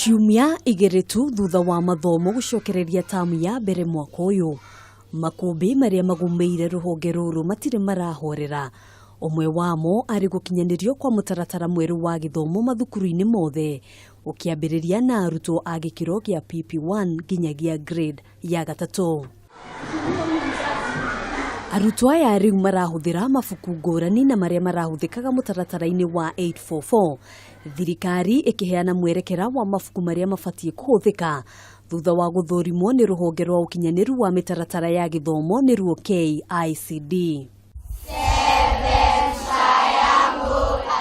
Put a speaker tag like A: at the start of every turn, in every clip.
A: Ciumia igĩrĩ tu thutha wa mathomo gũcokereria tamu ya mbere mwaka ũyũ, makũmbĩ marĩa magũmĩire rũhonge rũrũ matirĩ marahorera. Ũmwe wamo arĩ gũkinyanĩrio kwa mũtaratara mwerũ wa gĩthomo mathukuru-inĩ mothe, ũkĩambĩrĩria na arutwo a gĩkĩro gĩa PP1 nginyagia grade ya gatatũ. Arutwo aya rĩu marahũthĩra mabuku ngũrani na marĩa marahũthĩkaga mũtaratara-inĩ wa 844. Thirikari ĩkĩheana mwerekera wa mabuku marĩa mabatiĩ kũhũthĩka thutha wa gũthũrimwo nĩ rũhonge rwa ũkinyanĩru wa mĩtaratara ya gĩthomo nĩruo KICD.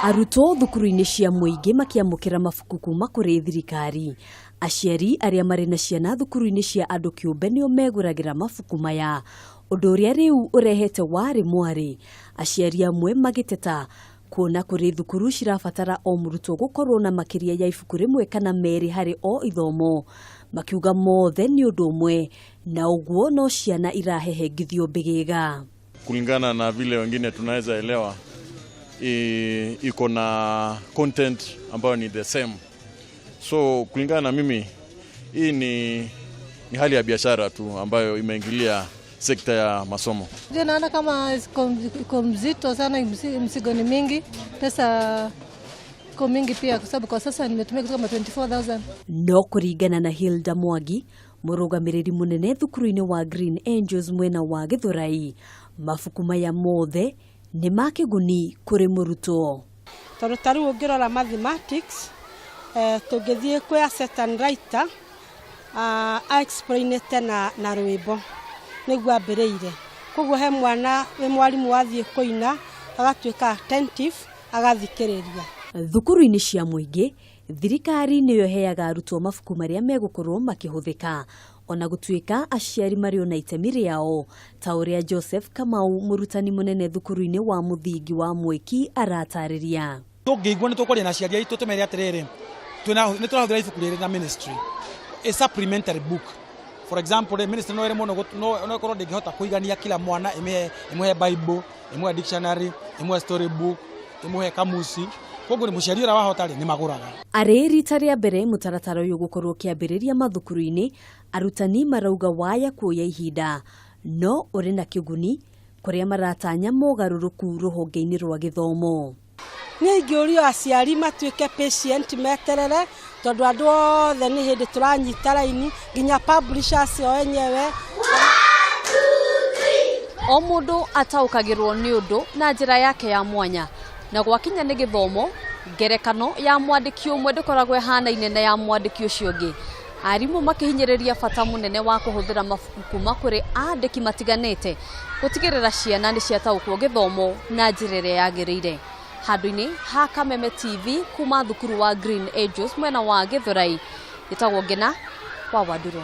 A: Arutwo thukuru-inĩ cia mũingĩ makĩamũkĩra mabuku kuma kũrĩ thirikari. Aciari arĩa marĩ na ciana thukuru-inĩ cia andũ kĩũmbe nĩo megũragĩra mabuku maya, ũndũ ũrĩa rĩu ũrehete warĩ mwarĩ. Aciari amwe magĩteta kuona kũrĩ thukuru cirabatara o mũrutwo gũkorwo na makĩria ya ibuku rĩmwe kana merĩ harĩ o ithomo, makiuga mothe nĩ ũndũ ũmwe na ũguo no ciana irahehengithio mbĩgĩga.
B: Kulingana na vile wengine tunaweza elewa, iko na content ambayo ni the same. So kulingana na mimi, hii ni hali ya biashara tu ambayo imeingilia sekta ya masomo.
C: Ndio naona kama iko mzito sana, mzigo ni mingi, pesa iko mingi pia, kwa sababu kwa sasa nimetumia kitu kama 24,000.
A: No kũringana na Hilda Mwangi, mũrũgamĩrĩri mũnene thukuru-inĩ wa Green Angels mwena wa Gĩthũrai, mabuku maya mothe nĩ ma kĩguni kũrĩ mũrutwo.
D: Tondũ ta rĩu ũngĩrora mathematics, tũngĩthiĩ kwĩ a certain writer a-explainĩte na rwĩmbo nĩguo ambĩrĩire, koguo he mwana wĩ mwarimũ wathiĩ kũina agatuĩka attentive, agathikĩrĩria.
A: Thukuru-inĩ cia mũingĩ, thirikari nĩyo ĩheaga arutwo mabuku marĩa megũkorwo makĩhũthĩka, ona gũtuĩka aciari marĩ ona itemi rĩao, ta ũrĩa Joseph Kamau, mũrutani mũnene thukuru-inĩ wa mũthingi wa Mwĩki, aratarĩria.
E: Tũngĩigua nĩ tũkwaria na aciari aitũ, tũmere atĩrĩrĩ, nĩ tũrahũthĩra ibuku rĩrĩ na ministry a supplementary book. For example, the ministry no ĩre mũno no ĩkorwo ndĩngĩhota kũigania kila mwana, ĩmũhe Bible, ĩmũhe dictionary, ĩmũhe story book, ĩmũhe kamusi. Koguo nĩ mũciari ũrĩa wahota rĩ, nĩ magũraga.
A: Arĩ rita rĩa mbere mũtaratara ũyũ gũkorwo ũkĩambĩrĩria mathukuru-inĩ, arutani marauga waya kuoya ihinda no ũrĩ na kĩguni kũrĩa maratanya mogarũrũku rũhonge-inĩ rwa gĩthomo.
D: Niĩ ingĩũrio aciari matuĩke patient, meterere, tondũ andũ othe nĩ hĩndĩ tũranyita raini, nginya publishers o enyewe.
A: O mũndũ ataũkagĩrwo nĩ ũndũ na njĩra yake ya mwanya, na gwakinya nĩ gĩthomo, ngerekano ya mwandĩki ũmwe ndĩkoragwo ĩhanaine na ya mwandĩki ũcio ũngĩ. Arimũ makĩhinyĩrĩria bata mũnene wa kũhũthĩra mabuku kuma kũrĩ andĩki matiganĩte gũtigĩrĩra ciana nĩ ciataũkwo gĩthomo na njĩra ĩrĩa yagĩrĩire. Handũ-inĩ ha Kameme TV kuma thukuru wa Green Angels mwena wa Gĩthũrai, gĩtagwo Ngena wa Wanduro.